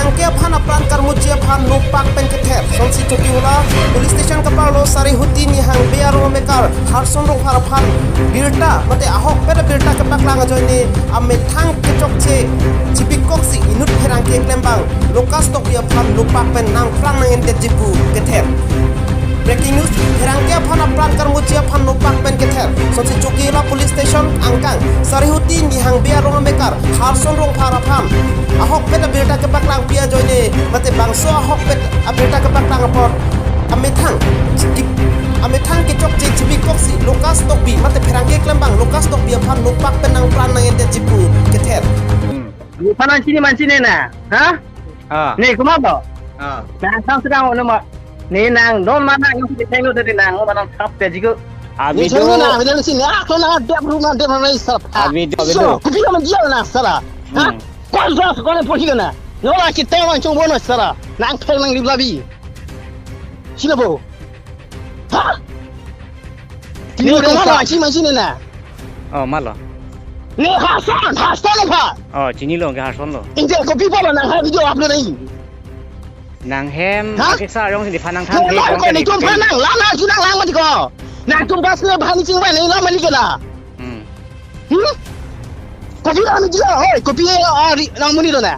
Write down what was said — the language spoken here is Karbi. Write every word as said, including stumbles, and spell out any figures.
Ke aphan apran karmuji aphan nopak pen kether. Sonsi Chokihola Police Station kaparlo Sarihuti Nihang Bey arong amekar Harson Rongphar aphan birta mate ahokpet abirta kepaklang ajoine amethang kechokche chibikoksi inut pherangke klembang Lucas Tokbi aphan nopak pen nangpran nang-endetji pu kether. Breaking news, pherangke aphan apran karmuji aphan nopak pen kether. Sonsi Chokihola Police Station angkang Sarihuti Nihang Bey arong amekar Harson Rongphar aphan ahokpet abirta kepaklangpi ajoine mate bangso ahokpet abirta kepaklang apot amethang ki-, amethang kechokche chibikoksi Lucas Tokbi mate pherangke klembang Lucas Tokbi aphan nopak pen nangpran nang-endetji pu kether. Hmm. Di panan sini man sini na, ha? Ah. Ni kuma to? Ah. Nang sang sedang ono ma. Ni nang don mana nang si thenglo tadi nang mana thap te jigo. Ni Abi sini do. Na, video sini. Ah, kau na dia perlu na dia mana isap. Ah. Abi do, abi So, do. Kopi naman dia na sara. Ha? Hmm. Kau sa kau na pohi na. No la kita orang cuma bono sara. Nang phel nang di labi. Sini bo. Ha? Ni Tini ko kau mana sa. Sini man sini na. Oh, malo. Ni Harson, Harson apa? Oh, chinilo ke Harson lo. India kopi pala nang ha video upload nai. Nanghem, Ha? Akesa arong sini phan nang Nang than lang ko ni tum phan nang, lang lang, nang lang mati ko. Nang tum pas ni bhani ching ban ni lang mani kela. Hmm. Hmm? Kopi lang ni jila, hoi, kopi ari nang muni do na.